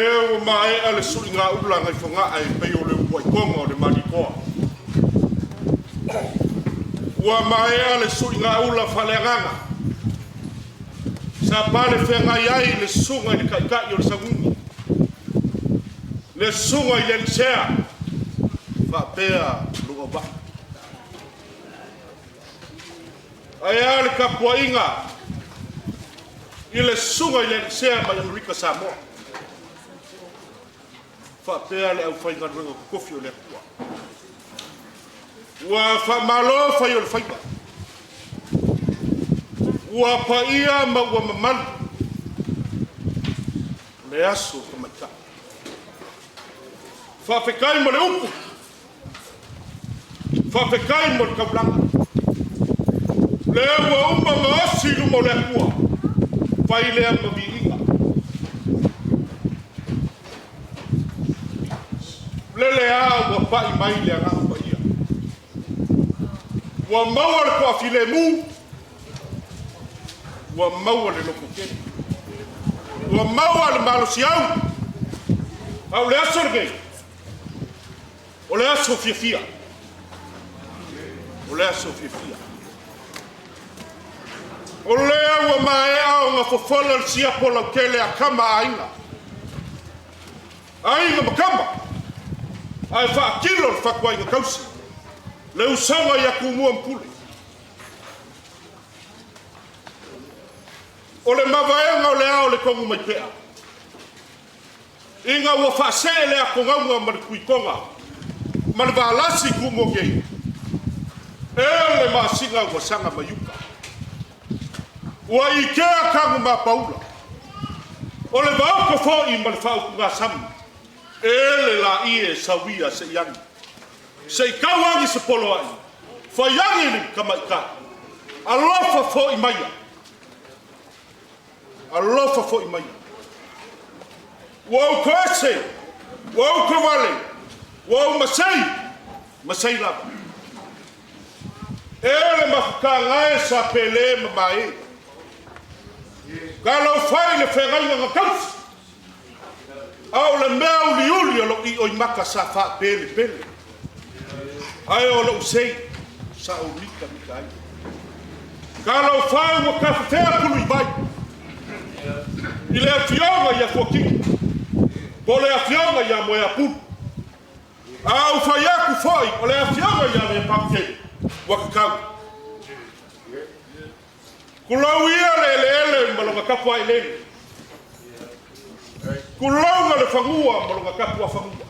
Lea ua maea le suigaula nai Fogaa e pei o le uluai toga o le Malietoa. Ua maea le suigaula faaleagaga sa palefeagai ai le susuga i le Taitai o le Sauniuni, le susuga i le Alii Sea faapea lou auvaa. Ae a le tapuaiga i le susuga i le Alii Sea mai Amerika Samoa faapea le aufaigaluega totofi o le Atua. Ua faamalo fai o le faiva, ua paia ma ua mamalu le aso tamaitai. Faafetai mo le upu, faafetai mo le taulaga. Lea ua uma ona osi i luma o le Atua, fai lea ma viiga. Lele lava ua pai mai le Agaga Paia, ua maua le toafilemu, ua maua le lototele, ua maua le malosiau. A o le aso lenei, o le aso fiafia, o le aso fiafia. O lea ua maea ona fofola le siapo lautele a Tama a Aiga, Aiga ma Tama, ae faatilo le fatuaiga tausi, le usoga ia Tumua ma Pule. O le mavaega o le ao o le Tonumaipea, ina ua faasee le atonauga ma le tuitoga ma le valasi i Tumua nei, e le masina ua saga mai uta. Ua ikea Tanumapaula, o le vaoto foi ma le faautugasami, e le laie sauia se i agi. Se i tau agi se poloai, fai agi le tamaitai, alofa foi maia, alofa foi maia. Ua ou toese, ua ou tovale, ua ou masei, masei lava. E le mafutaga e sa pele ma mae. Talofa e i le feagaiga na tausi, a o le mea uliuli o lou ioimata sa faapelepele, ae o lou sei sa ou mitamita ai. Talofa e ua tafefea pulu i vai i le afioga ia Fuatino po o le afioga ia Moeapulu. A ou fai atu foi o le afioga ia Lepagotele ua tatau. Tulou ia le eleele ma lona tapuaeleele. Tulou le fanua ma lona tapuafanua.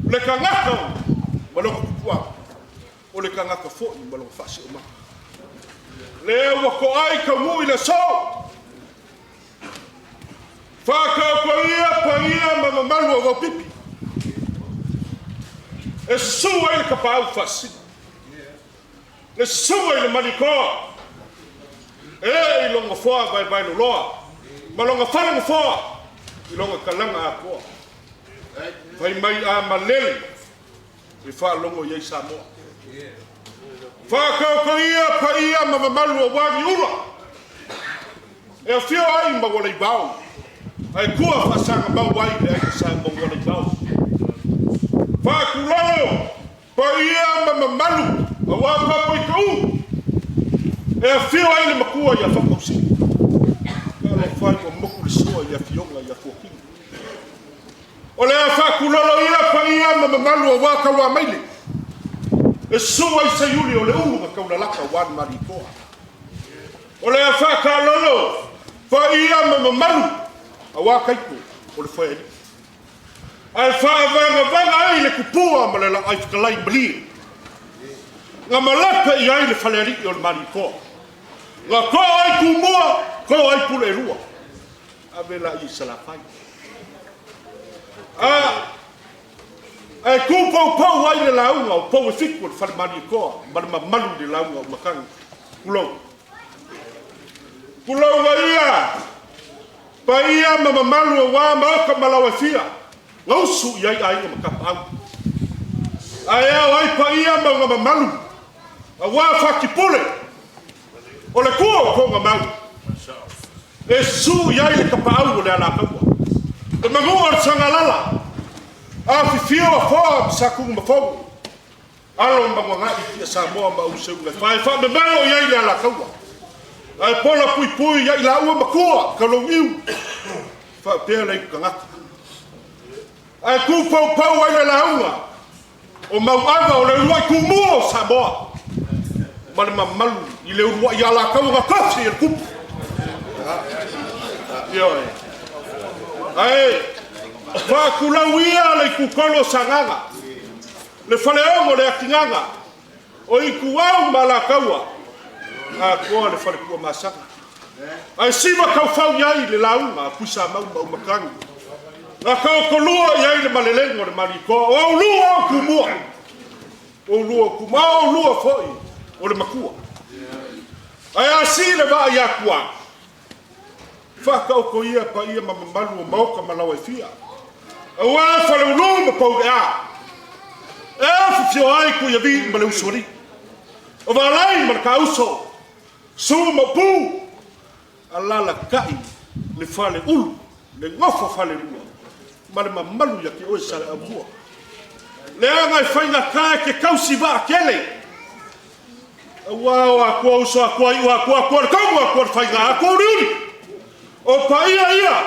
Le tagata ma lona tupuaga, o le tagata foi ma lona faasiomaga. Lea ua toai taunuu i le aso. Faataotolia paia ma mamalu o Vaopipi e susu ai le tapaau faasisina. Le susuga i le Malietoa, ee i lona nofoa vaevaeloloa ma lona fale nofoa i lona talaga atoa. Fai mai a malele e faalogo i ai Samoa. Faataotolia paia ma mamalu aua Niuula e afio ai Maualeivao, ae tua faasagamau ai le aiga Sa Maualeivao. Faatulalo paia ma mamalu aua Papaitau e afio ai le matua ia Faamausili. Talofa e ua motu le sua i le afioga ia Fuatino. O le a faatulolo ia paia ma mamalu aua Tauamaile e susu ai Seiuli o le ulu na taulalata aua le Malietoa. O le a faataalolo paia ma mamalu aua Taito o le Foealii. Ae faavagavaga ai le tupua ma le laaifetalai malie na malape i ai le falealii o le Malietoa. Na toa ai Tumua, toa ai Puleelua. Ave laia i Salafai. A ae tupoupou ai le lauga o pou e fitu o le fale Malietoa ma le mamalu i le lauga o Matagi. Tulou. Tulou ia paia ma mamalu aua maota ma laoa e fia na usu i ai aiga ma tapaau. Ae ao ai paia ma ona mamalu aua Fatipule o le tua o Togamau e susu i ai le tapaau o le Alataua. Manua o le Sagalala, afifio Afoa ma Satunumafono, alo ma Manuagai Tia Samoa ma ou Seuga e fa, e faamemelo i ai le Alataua, ae pola puipui ia i laua matua, Kalouniu, faapea le Aitutagata. Ae tu poupou ai le lauga o Mauava o le uluai tumua o Samoa ma le mamalu i le uluai Alataua na tofi e le Tupu. Ioe. Ae faatulau ia le itutolu o Sagaga, le Faleono o le Atigaga, o Ituau ma Alataua, atoa le fale Tuamasaga. Ae siva taufau i ai le lauga a Tuisamau ma Auimatagi, na taotolua i ai le malelega o le Malietoa, o oulua o Tumua, o oulua o Tumua, o oulua foi o le Matua. Ae a sii le vaa i atua, faataoto ia paia ma mamalu o maota ma laoa e fia, aua Faleulu ma Pouleaa, e afifio ai Tuialii ma le Usoalii, o Valai ma le Taauso, Su ma Upu, alaalatai le Faleulu, le nofo falelua ma le mamalu ia te oe Saleaaumua. Leaga e faigata e te tausi vaatele, aua o Atua uso, Atua iu, Atua, Atua le tonu, Atua le faiga, Atua uliuli. O paia ia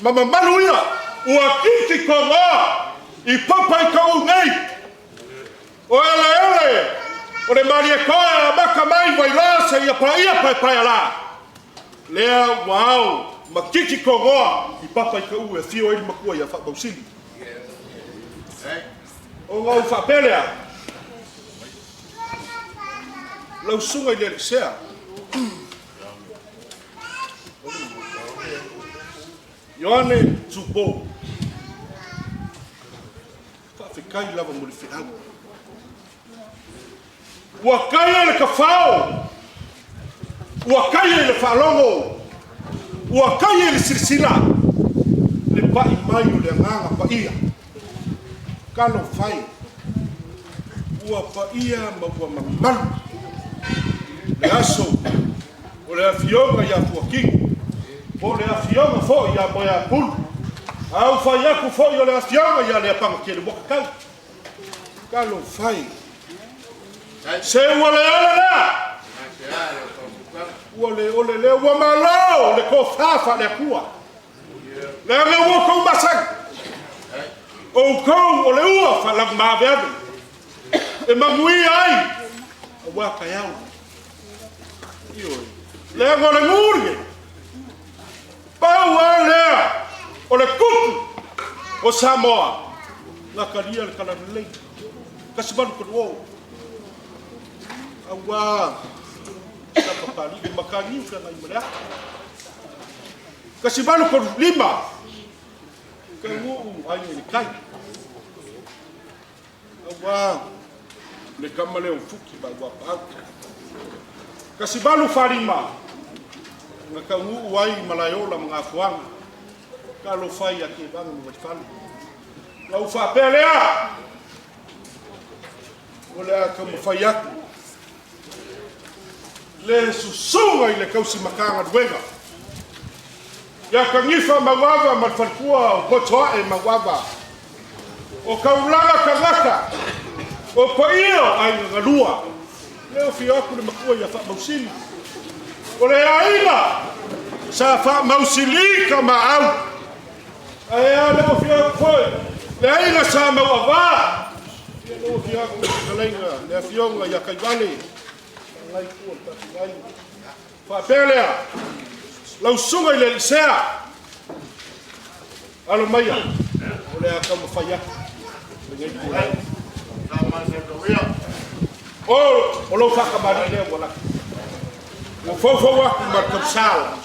ma mamalu ia ua titi togoa i papa i tauu nei. O eleele o le Malietoa e amata mai Vailoa seia paia Paepaeala, lea ua ao ma titi togoa i papa i tauu e afio ai le matua ia Faamausili. Ona ou faapea lea, lau susuga i le Alii Ioane Tupo, faafetai lava mo le feau. Ua taia le tafao, ua taia i le faalogo, ua taia i le silasila le pai mai o le Agaga Paia. Talofa e, ua paia ma ua mamalu le aso o le Afioga ia Fuatino, po o le Afioga foi ia Moeapulu, a ou fai atu foi o le Afioga ia Leapagatele, ua tatau. Talofa e, se ua le ole lea, ua le ole lea, ua malo le tofa faale-Atua. Leaga ua outou masani, outou o le ua faalagomaaveave e manuia ai aua taeao. Ioe. Leaga o le nuu lenei, pau lava lea o le tupu o Samoa na talia le Talalelei 1830 aua Sapapalii le Mataniu Feagaimaleata. 1835 taunuu Aiga i le Tai aua le tama lea o Fuki ma Auapaau. 1845 na taunuu ai Malaeola ma Gafoaga, talofa ia Tevaga ma Vaifale. Na ou faapea lea, o le a taumafai atu le susuga i le tausi Matagaluega ia Kanifa Mauava ma le faletua o Potoae Mauava, o taulaga tagata, o paia o aiga galua. Le afio atu le matua ia Faamausili, o le aiga sa faamausili ka maau. Ae a le afio atu foi le aiga sa Mauava, ia le afio atu le fetalaiga le afioga ia Taivale, fagai tua le tatou aiga. Faapea lea, lau susuga i le Alii alo maia, o le a taumafai atu lenei tulaga. O lou faatamalii lea ua lata. Ua foufou atu ma le tausala.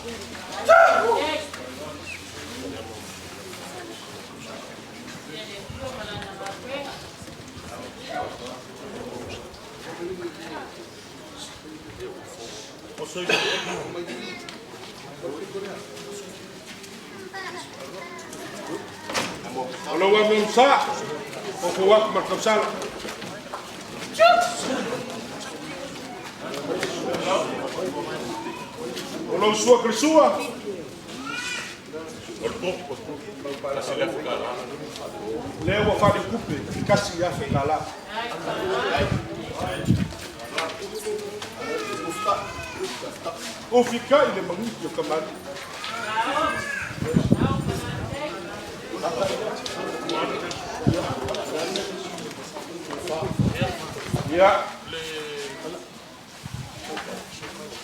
O lou amiamisa, foufou atu ma le tausala. O lou sua kalisua, o le Lea ua faaleutupe $1,000. Ufikai le magiti o kamali. Ia.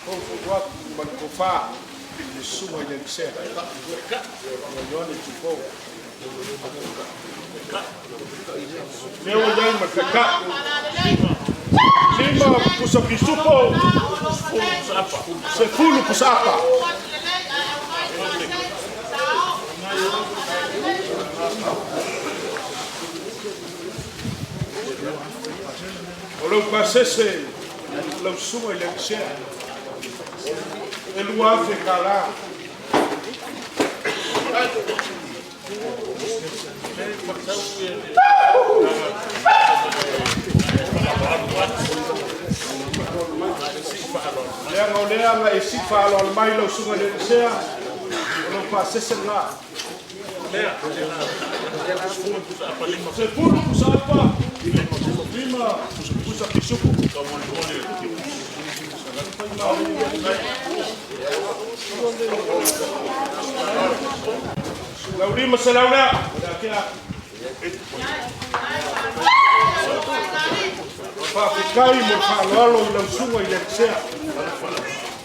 Foufou atu ma le tofa i le susuga i le Sea. Ioane Tupou. Lea ua i ai ma le taitai. 5 pusa pisupo, 10 pusa apa. O lau pasese, lau susuga i le Sea, e $2,000. Leaga o lea na e sifa aloalo mai lau susuga i le Sea, o lau pasese lena. 10 pusa apa, 5 pusa pisupo. Lau 500 lea, o le akea. Faafetai mo le faaaloalo i lau susuga i le Sea.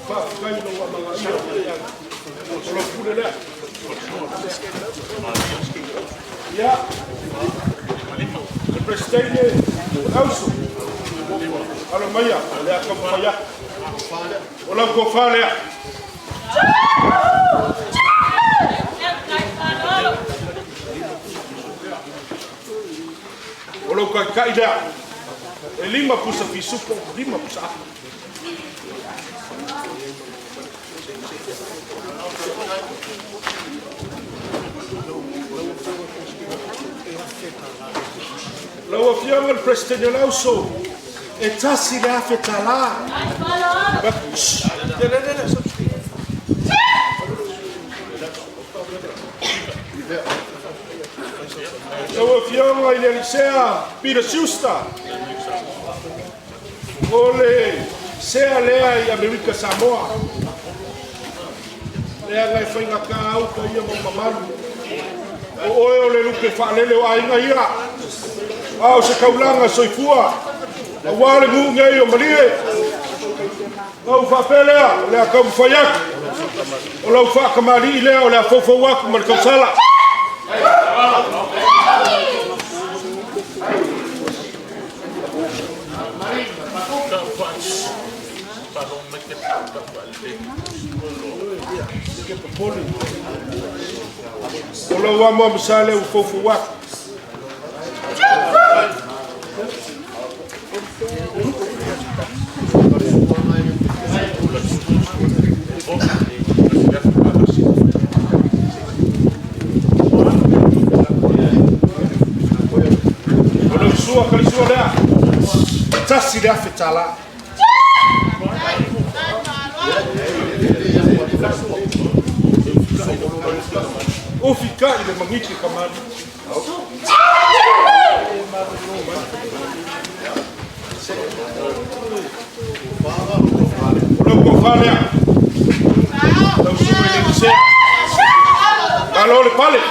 Faafetai i lou amanaia o le o lau pule lea. Ia, le Presidente o le auso, alo maia, o le a taumafai atu. O lau tofa lea. O lau taitai lea. E 5 pusa fisupo, 5 pusa apa. Lau afioga le Presidente o le auso, e $1,000. Lau afioga i le Alisea Peter Schuster, o le sea lea i Amerika Samoa. Leaga e faigata au ka ia mau mamalu. O oe o le lupe faalele o aiga ia. A o se kaulanga soifua. Aua le nuu nei o Malie. Lau faapea lea, o le a taumafai atu. O lau faakamali'i lea o le a foufou atu ma le tausala. O lau amo amasa lea ua foufou atu. O lau sua kalisua lea, $1,000. Ufikai le magiti kamali. O lau tofa lea, lau susuga i le Sea. Malo le pale.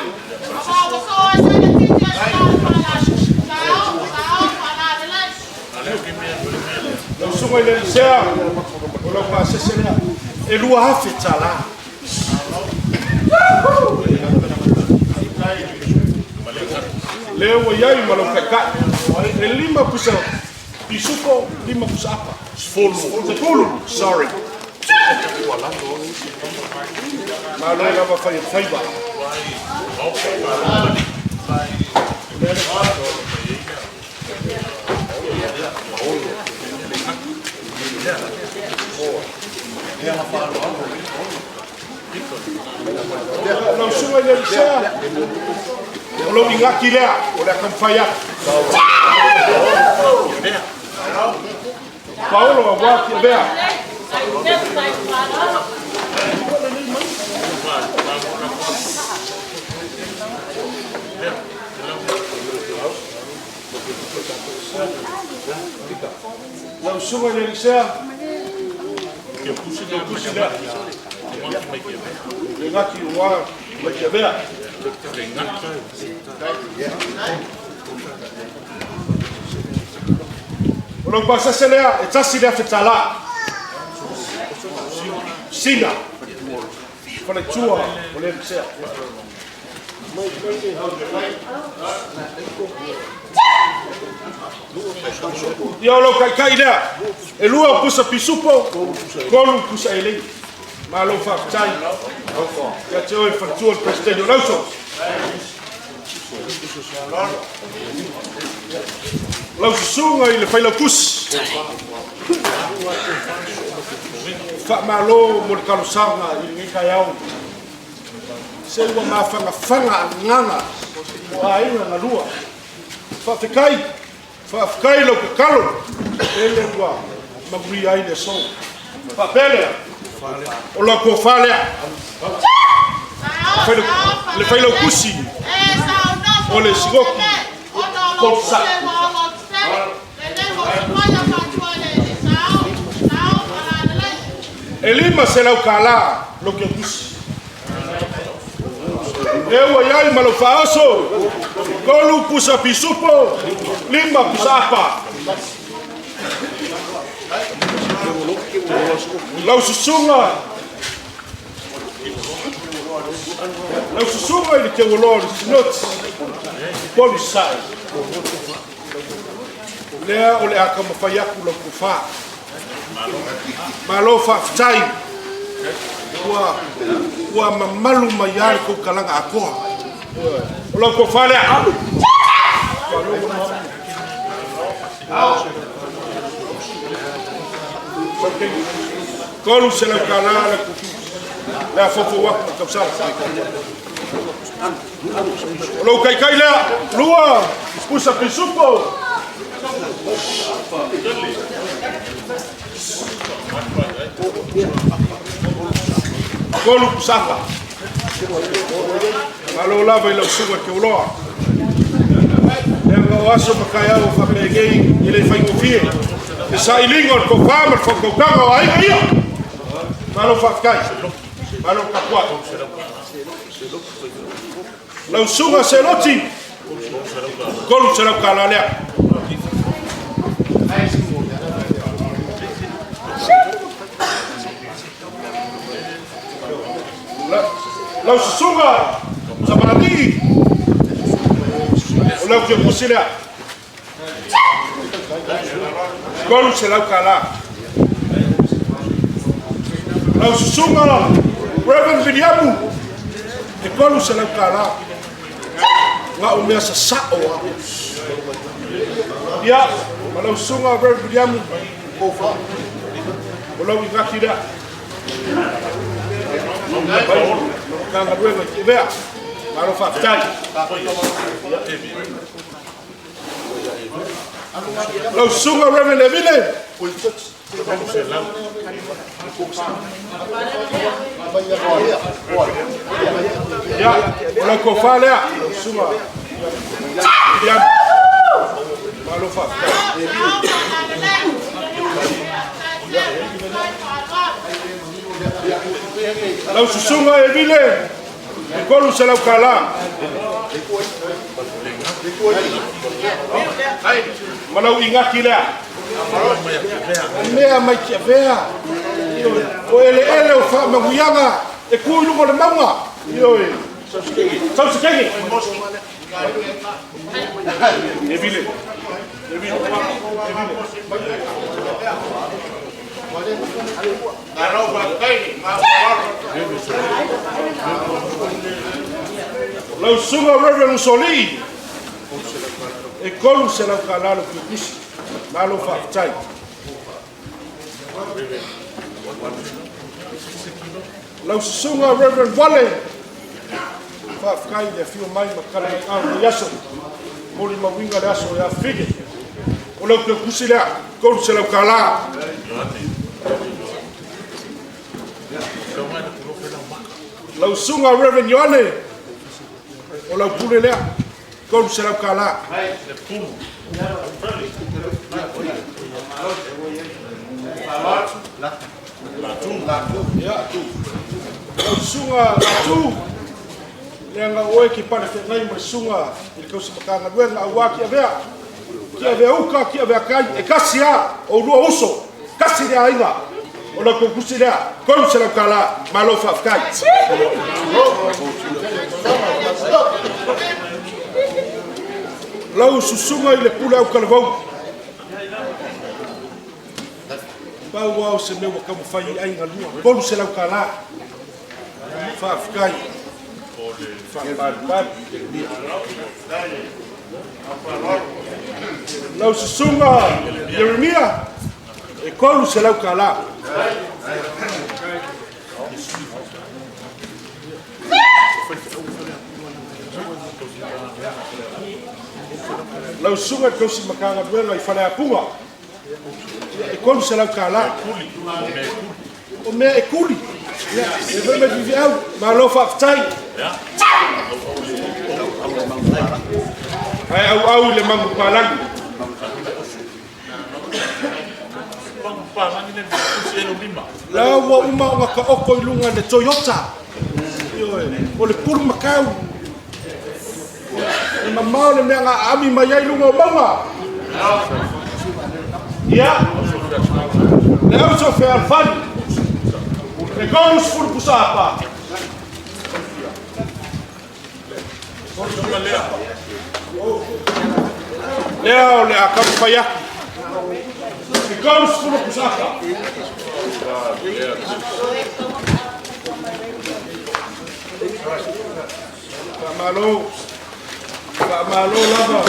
Lau susuga i le Sea, o lau pasese lea, e $2,000. Lea ua i ai ma lau taitai. E 5 pusa pisupo, 5 pusa apa. 10, sorry. Malo lava fai e faiva. Lau susuga i le Sea, o lau igaki lea, o le a taumafai atu. Paolo aua ki avea. Lau susuga i le Elisea, ke pusi lea. Le gati ua mai Tiavea. O lau pasese lea, e $1,000. Sina, faletua o le Elisea. Ia o lau kaikai lea, e 2 pusa pisupo, 3 pusa elei. Malo faafetai. Ia te oe faletua le Presidente o Lauso. Lau susuga i le Failautusi. Faamalo mo le talosaga i lenei taeao. Se ua mafagafaga agaga o aiga na lua. Faafetai, faafetai lau tatalo, lele ua manuia ai le aso. Faapea lea, o lau tofa lea, le Failautusi o le Sinoti Polsa. E $500 lau ketusi. E ua iai ma lau faaoso, 3 pusa pisupo, 5 pusa apa. Lau susuga, lau susuga i le teuoloa o le Sinoti, Polisai. Lea o le a taumafai atu lau tofa. Malo faafetai. Ua mamalu mai lava le tou talaga atoa. O lau tofa lea. $300 le kutu. Le a fofo atu le tausaga. O lou kaikai lea, 2 pusa pisupo. 3 pusaka. Malo lava i lau susuga i Teuloa. Lea o aso ma taeao o faapegei i le faigofie. Le sailiga o le tofa ma le faautautaga o aiga ia. Malo faafetai. Malo tapuai. Lau susuga Seloti, $300 lea. Lau susuga Samalii, o lau kepusi lea. $300. Lau susuga Reverend Viliamu, e $300. Nga o mea sasao a. Ia, ma lau susuga Reverend Viliamu, o lau ingaki lea. Matagaluega i Tiavea. Malo faafetai. Lau susuga Reverend Evile. Ia, o lau tofa lea, lau susuga Viliamu. Malo faafetai. Lau susuga Evile, e $300. Ma lau ingaki lea. Mea mai Tiavea. O eleele o faamanuiaga e tu i luga o le mauga. Ioe. Sausekege. Evile. Evile. Lau susuga Reverend Usoli, e $300 lau kiokisi. Malo faafetai. Lau susuga Reverend Wale, faafetai le afio mai ma tala mai au i aso. Moli mauiga le aso e afifige. O lau kiokisi lea, $300. Lau susuga Reverend Ioane, o lau pule lea. $300. Ia, lau susuga Latu, leaga o oe e te palefeagai ma le susuga i le tausi Matagaluega aua Tiavea, Tiavea uta, Tiavea tai, e tasi lava, o oulua o uso, tasi le aiga, o la outou tusi lea, $300, malo faafetai. Lau susuga i le Pule Autalavou, pau lava o se mea ua taumafai i ai galua, $300. Faafetai. Faamalumalu. Lau susuga Ieremia, e $300. Lau susuga i le tausi Matagaluega i Faleapuga, e $300. O mea e tuli, ia, e fai ma faifeau, malo faafetai. Ae auau i le manupapalagi. La ua uma ona taoto i luga i le Toyota, ioe, o le pulumakau. E mamao le mea na aami mai ai luga o mauga. Ia, le auso fealofani, e 30 pusaapa. Lea o le a taumafai atu. E 30 pusaapa. Faamalo, faamalo lava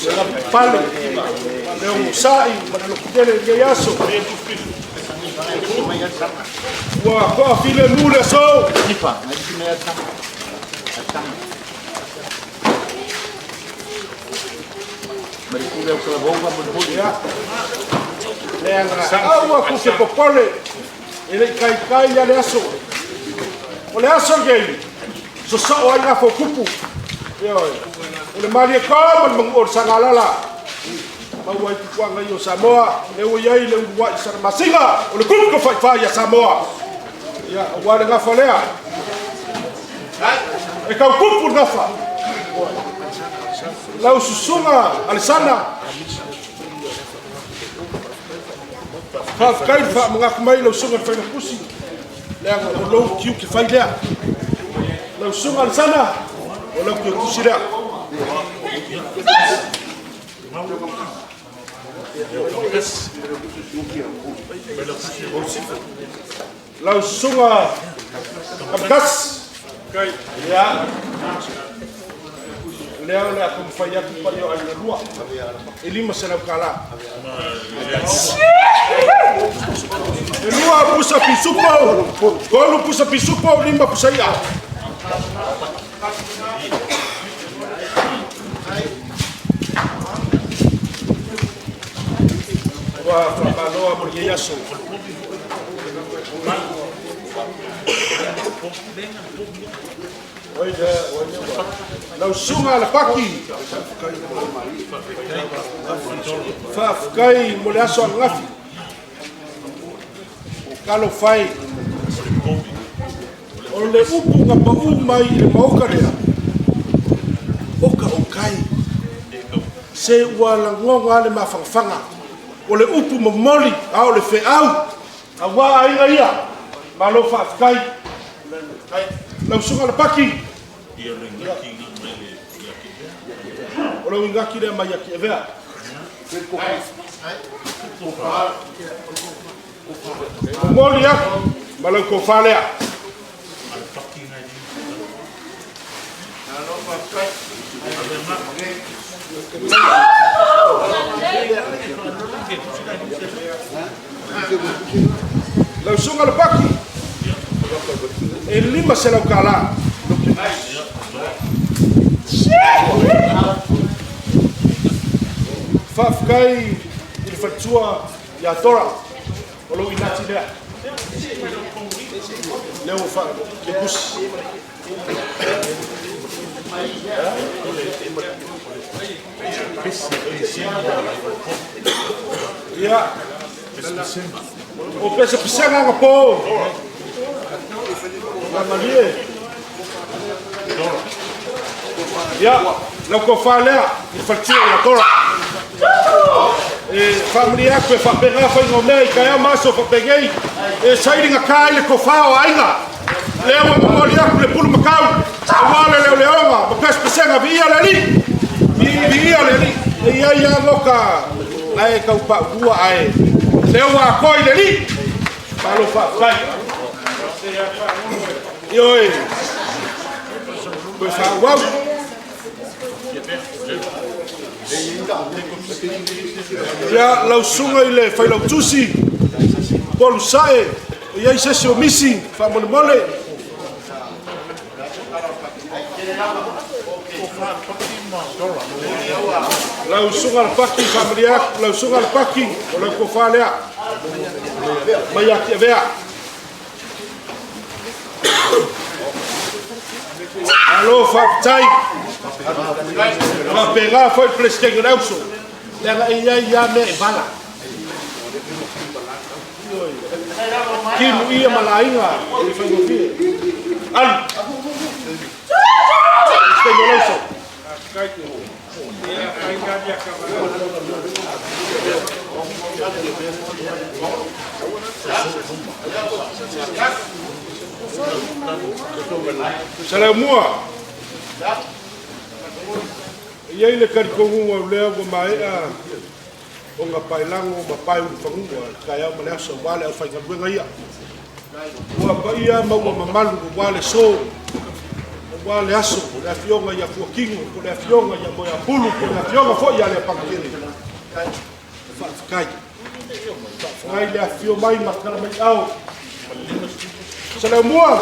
le lavapapale, le onosai ma le lototele i lenei aso. Ua toafilemu le aso. Ia, leaga aua tou te popole, e le i taitai lava le aso. O le aso lenei, sosoo ai gafa o tupu. Ioe, o le Malietoa ma le Manu'a o le Sagalala. Maua ai tupuaga ia o Samoa, lea ua i ai le uluai salemasina o le tupu tafaifa ia Samoa. Ia, aua le gafa lea. E tau tupu le gafa. Lau susuga Alesana, faafetai le faamanatu mai lau susuga i le Failautusi, leaga o lou tiute fai lea. Lau susuga Alesana, o lau tusi lea. Lau susuga Kamakasi, ia, lea o le a taumafai atu paia o aiga lua, e $500. E lua pusa pisupo, tolu pusa pisupo, lima pusa i'a. Ua faamalo mo lenei aso. Lau susuga Lepati, faafetai mo le aso ananafi. Talofa e, o le upu na pau mai i le maota lea, oka o kai, se ua lagona le mafanafana, o le upu momoli, a o le feau, aua aiga ia, malo faafetai. Lau susuga Lepati, o lau inati lea mai ia Tiavea. Momoli atu ma lau tofa lea. Lau susuga Lepati, e $500. Faafetai i le faletua ia Dora, o lou inati lea. Lea ua faakepusi. Ia, o pesepesega agapō, faamalie. Ia, lau tofa lea i le faletua ia Dora. E faamalie atu e faapena faiga o mea i taeao ma aso faapenei, e sailigata ai le tofa o aiga. Lea ua momoli atu le pulumakau aua le leoleoga ma pesepesega. Viia le Alii, viia le Alii. E i ai lava nota la e tau paulua, ae lea ua atoa i le Alii. Malo faafetai. Ioe, toe faaauau. Ia, lau susuga i le Failautusi, Polu Sae, e i ai se isi o misi, faamolemole. Lau susuga Lepati, faamalie atu, lau susuga Lepati, o lau tofa lea, mai ia Tiavea. Malo faafetai. Faapena foi le Peresetene o le Auso, leaga e i ai lava mea e vala. Timuia ma laina e le faigofie. Alu! Peresetene o le Auso. Saleaumua, e i ai le talitonuga o lea ua maea ona paelago ma paeulufanua le taeao ma le aso aua le aufaigaluega ia. Ua paia ma ua mamalu aua le aso, aua le aso, le afioga ia Fuatino, po o le afioga ia Moeapulu, po o le afioga foi ia Leapangatele. Faafetai. Faafetai le afifio mai ma tala mai ao. Saleaumua,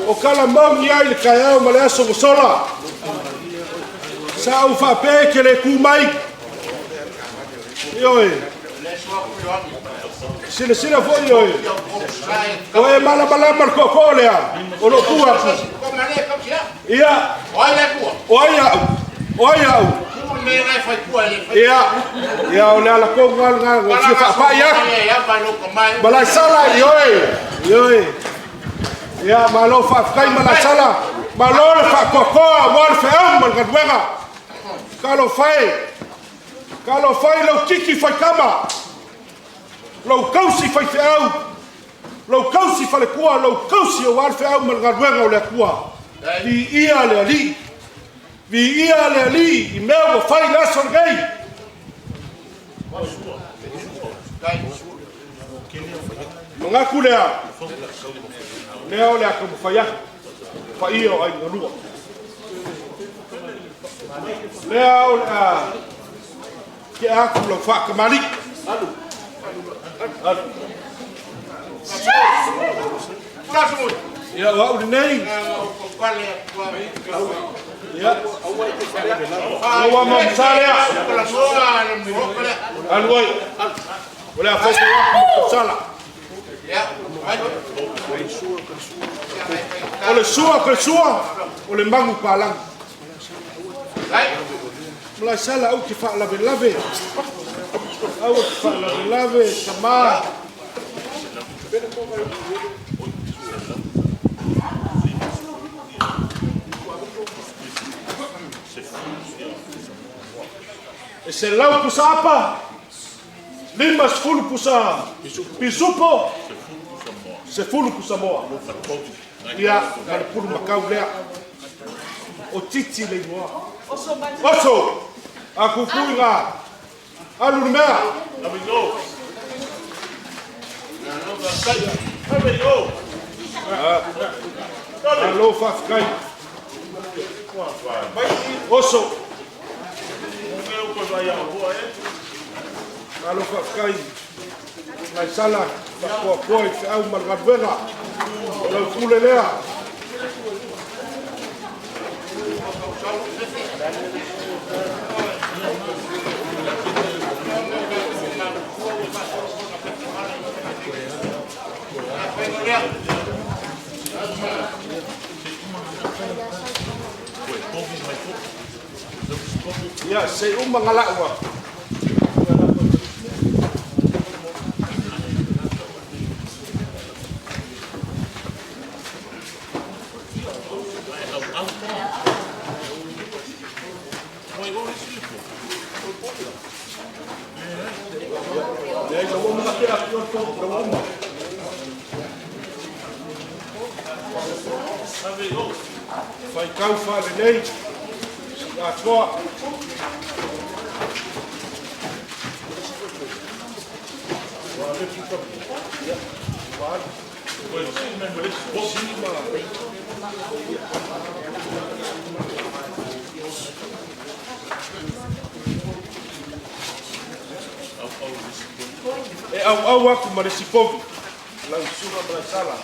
o tala maoni ai le taeao ma le aso ua sola. Sa ou faapea e te le tu mai. Ioe. Silasila foi oe, o e malamalama le tootoo lea o lo o tu atu. Ia, o ai au? O ai au? Ia, ia o le ala tonu lava lena ua fia faapai atu. Malaesala, ioe, ioe. Ia, malo faafetai Malaesala, malo le faatoatoa aua le feau ma le galuega. Talofa e, talofa i lau titi faitama, lou tausi faifeau, lou tausi faletua, lou tausi aua le feau ma le galuega o le Atua. Viia le Alii, viia le Alii i mea ua fai i le aso lenei. Manatu lea, lea o le a taumafai atu, paia o aiga lua. Lea o le a tea atu lau faatamalii. Alu. Alu. Ia, o au lenei. Ia, lau ama masa lea. Alu ai. O le a fai atu ma sala. O le sua o le sua, o le magu palangi. Malaesala au te faalavelave. Au te faalavelave, tama. E 100 pusa apa, 50 pusa pisupo, 10 pusa moa. Ia, ma le pulu makau lea. O Titi le igoa. Oso! A kukui ngā. Alu le mea. Malo faafetai. Oso. Malo faafetai. Laisala, faapoapoa i feau ma le galuega. O lau pule lea. Ia, se i uma galau atu. Leai, la ua uma ona tea atu i o le povi, la ua uma. Faitau faalelei, Siuatoa. E auau atu ma le isi povi, lau Susuga Malaesala.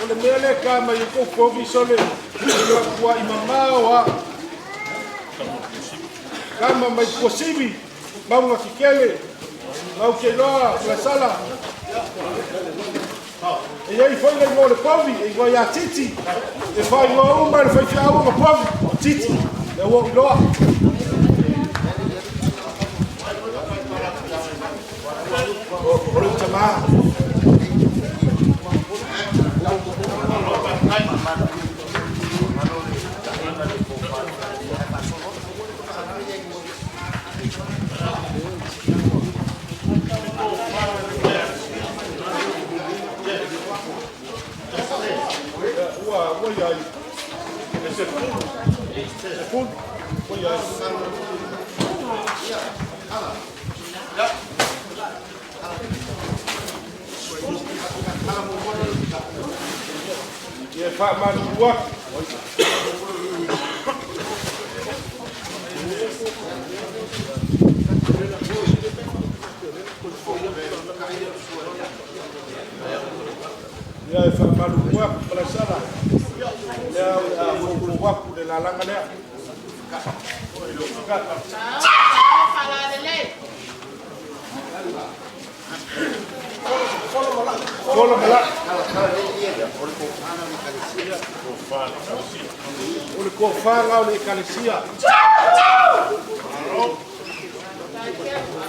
O le mea lea e ta mai ai kou povi, sole, e matuai mamao lava. Tama mai Tuasivi, mauga tetele, matou te iloa Malaesala. E i ai foi le igoa o le povi, e igoa ia Titi. E faaigoa uma e le faifeau ona povi, o Titi, lea ua ou iloa. O lou tama. Ua ua i ai. E 10. 10. Ua i ai. Ia e faamalulu atu. Ia e faamalulu atu Malaesala. Lea o le a foufou atu le lalaga lea. Fola ma laa. O le tofa lena o le Ekalesia.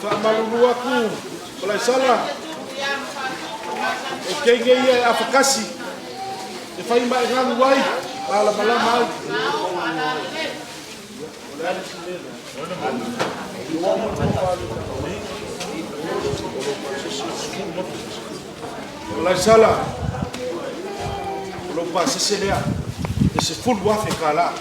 Faamalulu atu Malaesala, o teine ia e afakasi, e fai ma e galu ai, malamalama ai. Malaesala, o lou pasese lea e $10,000.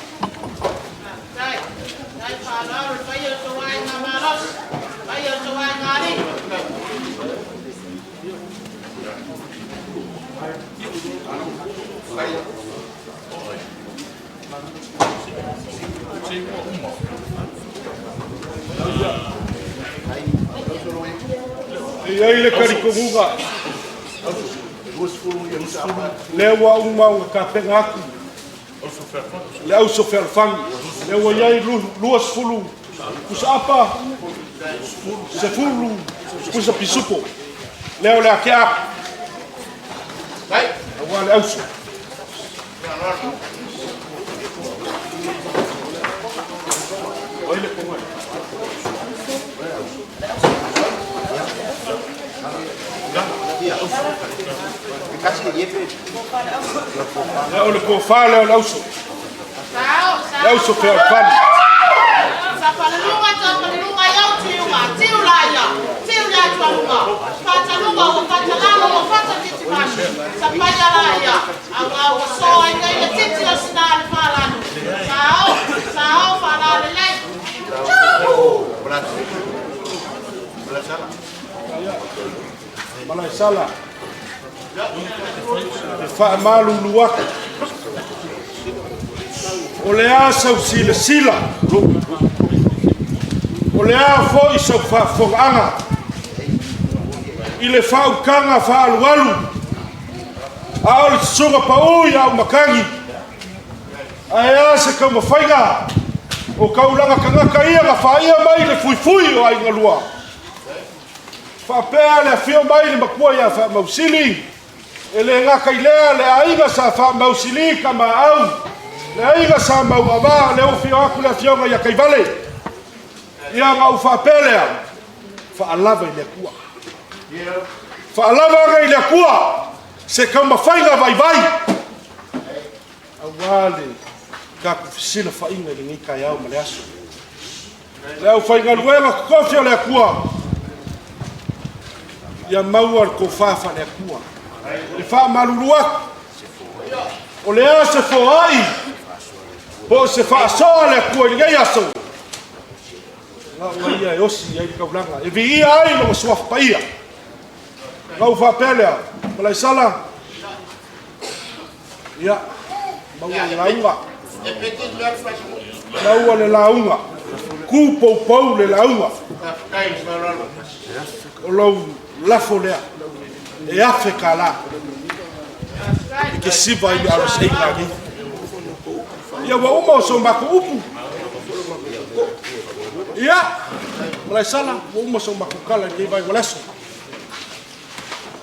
E i ai le talitonuga, lea ua uma ona tapena atu le auso fealofani, lea ua i ai 20 pusaapa, 10 pusa pisupo, lea o le a tea atu aua le auso. Ia, o le tofa lea o le auso, le auso fealofani. Malaesala, e faamalulu atu, o le a sau silasila, o le a foi sau faafofogaaga i le faautaga faaalualu a o le susuga pau ia Auimatagi, ae a se taumafaiga o taulaga tagata ia na faia mai le fuifui o Aiga Lua, faapea le afio mai le matua ia Faamausili. E le gata i lea, le aiga sa Faamausili Kamaau, le aiga sa Mauava, lea ua afio atu le afioga ia Taivale. Ia ona ou faapea lea, faalava i le Atua. Faalava ane i le Atua se taumafaiga vaivai aua le tatou fesilafaiga i lenei taeao ma le aso. Le aufaigaluega totofi a le Atua, ia maua le tofa faale-Atua. E faamalulu atu, o le a se foai po o se faasoa a le Atua i lenei aso, na o ia e osi i ai le taulaga, e viia ai Lona Suafa Paia. Ona ou faapea lea, Malaesala, ia, maua le lauga, maua le lauga, tupoupou le lauga, o lou lafo lea e $1,000 e te siva ai i le RSA nanei. Ia ua uma so matou upu. Ia, Malaesala, ua uma so matou tala i lenei vaega o le aso.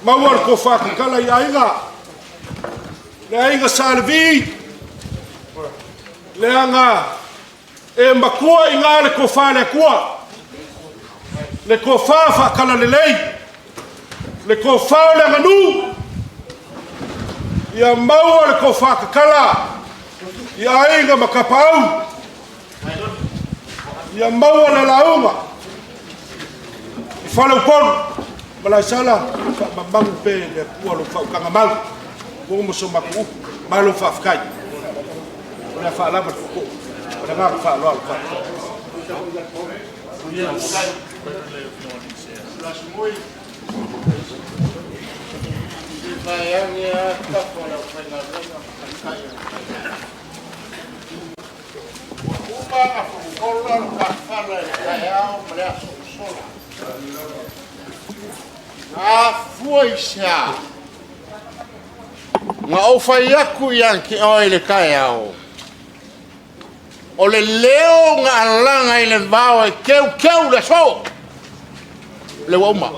Maua le tofa tatala i aiga, le aiga Sa Levi, leaga e matua i ina le tofa a le Atua, le tofa faatalalelei, le tofa o le aganuu. Ia maua le tofa tatala i aiga ma tapaau, ia maua le lauga i faleupolu. Malaesala, faamamalu pea e le Atua lou faautaga mau. Ua uma so matou upu, malo faafetai. O le a faalava le tootoo. Ma le agaga faaaloalo. Faafetai. Afua i se a? Na ou fai atu ia te oe i le taeao, o le leo na alaga i le vao e teuteu le aso, lea ua uma.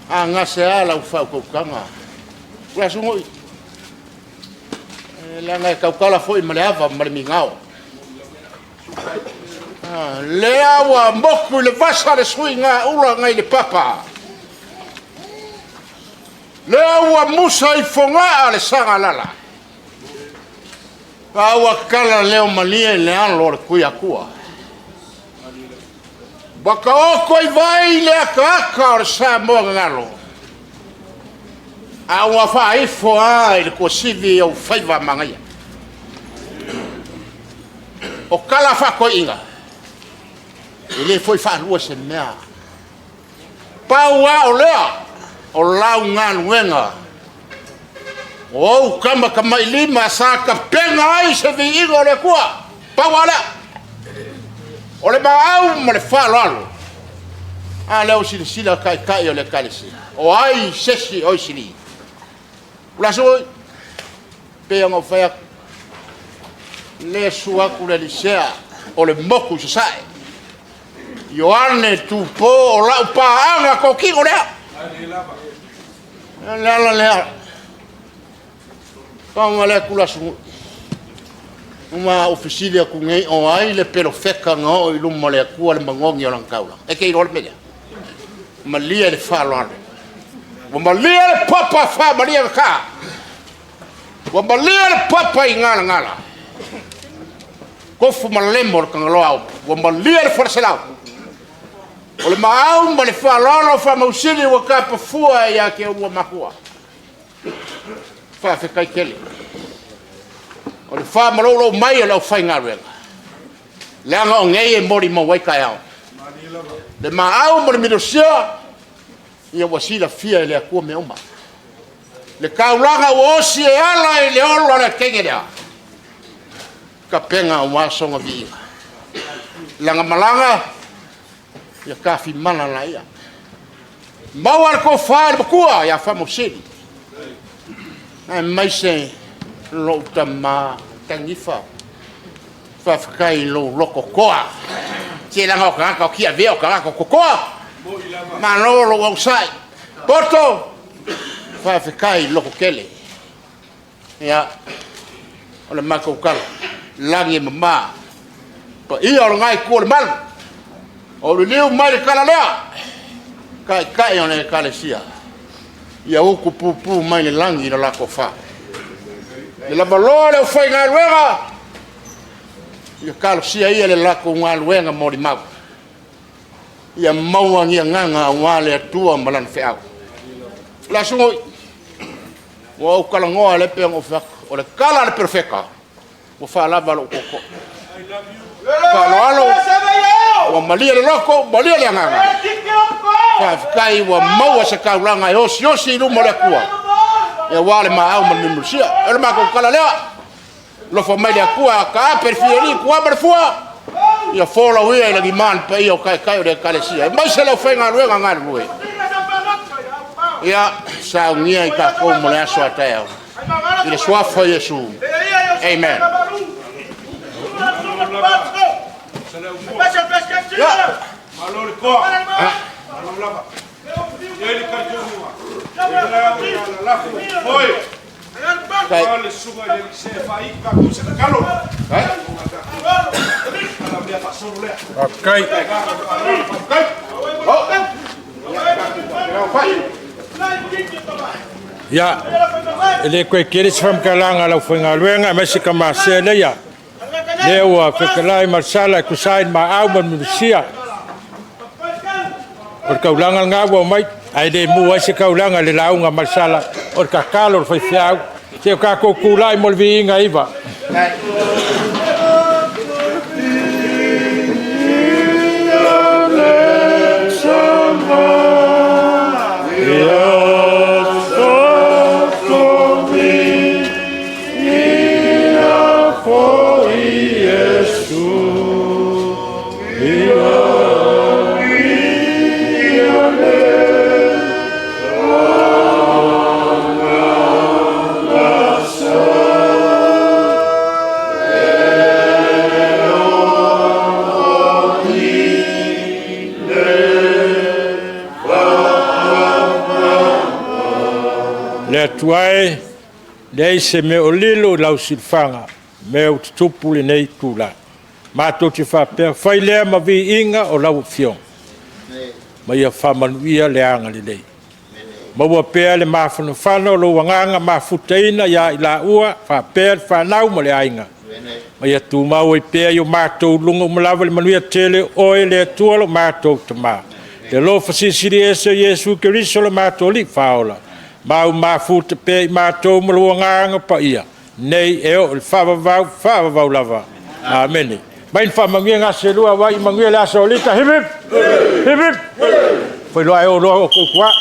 A gasea lau faautautaga. Leasunui, leaga e tautala foi ma le ava ma le migao. Lea ua motu i le vasa le suigaula nai le papa. Lea ua musa i Fogaa le Sagalala. A ua tala leo malie i le alo o le Tuiatua. Ua taoto i vai le ataata o le Samoa gagalo, a ua faaifo lava i le tuasivi ou faiva manaia. O tala faatoeaiina, e le foi faalua se mea. Pau lava o lea, o lau galuega, o ou tamatamailima sa tapena ai se viiga o le Atua. Pau lava lea, o le maau ma le faaaloalo. A lea ua silasila Taitai o le Ekalesia, o ai se isi e sili? O le aso foi, pei ona ou fai atu, le susu atu le alii Sea o le motu i Sasae, Ioane Tupo o lau paaga totino lea. O le ala lea, fagogo atu le asunui, uma ou fesili atu nei, o ai le perofeta na oo i luma o le Atua le manogi o lana taulaga? E te iloa le mea lea? Malie le faaaloalo. Ua malie le papa faamalie le ta. Ua malie le papa i galagala. Tofu ma lemo o le Tagaloa ua malie le faleselau. O le maau ma le faaaloalo faamausili ua tapafua ia te oulua makua. Faafetai tele. O le faamalolou mai o le aufaigaluega, leaga o nei e molimau ai taeao. Le maau ma le minosia, ia ua silafia e le Atua mea uma. Le taulaga ua osi e ala i le ola o le teine lea, tapena aua sona viiga. Lana malaga, ia tafimala laia. Maua le tofa i le matua ia Faamausili, aemaise lou tama Tanifa. Faafetai i lou loto toa. Se leaga o tagata o Tiavea o tagata o totoa. Malo lou onosai. Poto, Faafetai loko tele. Ia, o le matou tala, lagi e mama, paia o lena itu o le malu, o liliu mai le tala lea, taitai o le Ekalesia, ia utu pupu mai le lagi i le latou fa. Ia lavaloa le aufaigaluega, ia talosia ia le latou galuega molimau, ia maua ni agaga aua le Atua ma Lana feau. O le a sugaui, ua ou talanoa lea pei ona ou fai atu, o le tala a le perofeta, ua faalava lou tootoo. Faaaloalo, ua malie le loto, malie le agaga. Faafetai ua maua se taulaga e osiosi i luma o le Atua, aua le maau ma le mulimulisua. O le matou tala lea, alofa mai le Atua, taape le fiali, tua ma le fua, ia folau ia i lagima le paia o taitai o le Ekalesia, aemaise le aufaigaluega galulue. Ia, saunia i tatou mo le aso a taeao. I le suafa o Iesu. Amen. Malo le toa, malo lava. E i ai le talitonuga, o lea ua lalafo foe. Kai. O le susuga i le alii se e faaiu tatou i se tatalo. Ala mea faasolo lea. Faafetai. Faafetai. Ia, e le toe tele se faamatalaga a le aufaigaluega aemaise tamasea lea. Lea ua fetalai Marsala e tusa ai ma maau ma le nusia. O le taulaga lena ua aumai, ae le mu ai se taulaga i le lauga a Marsala, o le tatalo a le faifeau. Se o tatou tulai mo le viiga e iva. Le Atua e, leai se mea o lilo i lau silafaga, mea ua tutupu i lenei itula. Matou te faapea, fai lea ma viiga o lau Afioga, ma ia faamanuia le agalelei. Maua pea le mafanafana o lou agaga mafutaina ia i laua faapea le fanau ma le aiga, ma ia tumau ai pea i o matou luga uma lava le manuia tele, o Oe le Atua lo matou Tama, le alofa Silisili Ese o Iesu Keriso lo matou Alii Faaola, ma ua mafuta pea i matou ma lou Agaga Paia, nei e oo i le faavavau, faavavau lava. Amene. Mai ni faamanuiaga selua aua ia manuia le aso Alita. Hip hip! Hip hip! Failoa ai oloa o tou tua.